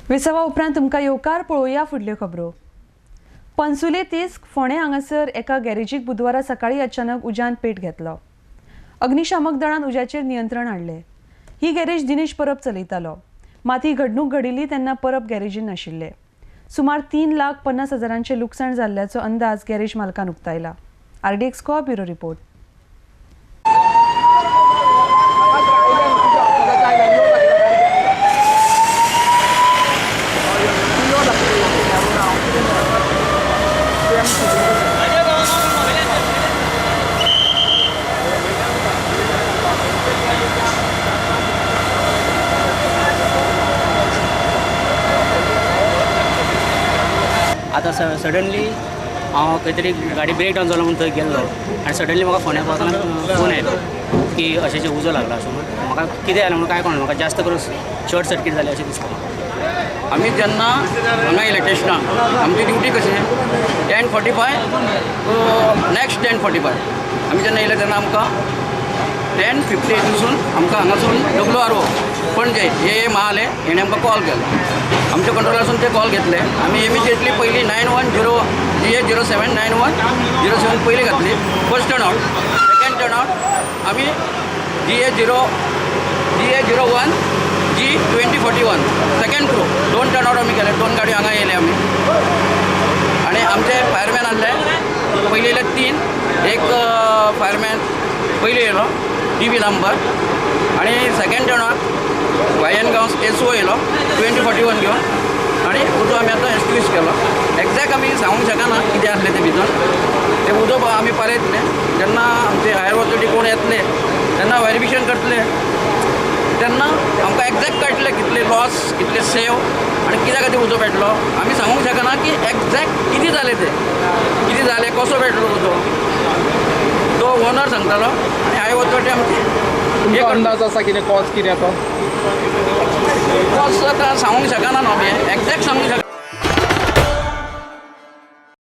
विसवा उपरांत तुमकां येवकार. पळोवया फुडल्यो खबरो. पणसुले तिस्क फोंडें हांगासर एका गॅरेजीक बुधवारा सकाळी अचानक उज्यान पेट घेतलो. अग्निशामक दळान उज्याचेर नियंत्रण हाडलें. ही गॅरेज दिनेश परब चलयतालो. मात ही घडणूक घडिल्ली तेन्ना परब गॅरेजीन नाशिल्ले. सुमार 3,50,000 लुकसाण जाल्ल्याचो अंदाज गॅरेज मालकान उक्तायला. आरडीएक्स को ब्युरो रिपोर्ट. आतां सडनली हांव खंय तरी गाडी ब्रेक डावन जालो म्हूण थंय गेल्लो आनी सडनली म्हाका फोंड्या पावतना फोन आयलो की अशें अशें उजो लागला अशें म्हूण. म्हाका कितें जालें म्हणून कांय कळना, म्हाका जास्त करून शॉर्ट सर्कीट जालें अशें दिसता. आमी जेन्ना हांगा येयले स्टेशनाक, आमची ड्युटी कशी 10:45 नेक्स्ट 10:45 आमी जेन्ना येयले तेन्ना आमकां 10:58 पासून आमकां हांगासून WRO Panaji ए महाले हेणें आमकां कॉल केलो. आमच्या कंट्रोलासून ते कॉल घेतले. आमी इमिजिएटली पयलीं 910 GA 07 9107 पयलीं घातली. First turn out, second turn out आमी GA 01 G 2041 second crew, 2 turn out आमी केले. 2 गाडयो हांगा येयले आमी आनी आमचे फायरमॅन आहले. पयलीं येयले 3, एक फायरमॅन पयलीं येयलो डी बी नंबर आनी सेकेंड टर्न आवट वायन गांव SO येयलो 2041 घेवन आनी उजो आमी आतां एक्सक्यूज केलो. एग्जॅक्ट आमी सांगूंक शकना कितें आसलें तें भितर. तें उजो आमी पळयतले जेन्ना आमचे हायर ऑथॉरिटी कोण येतले तेन्ना वेरिफिकेशन करतले तेन्ना आमकां एग्जॅक्ट कळटलें कितले लॉस कितले सेव आनी कित्या खातीर उजो पेटलो. आमी सांगूंक शकना की एग्जॅक्ट कितें जालें तें, कितें जालें, कसो पेटलो उजो, तो ओनर सांगतालो आनी हायर ऑथॉरिटी आमची. अंदाज आसा कितें कॉज कितें तो? कॉज आतां सांगूंक शकना न्हू आमी एग्जॅक्ट सांगूंक शकना.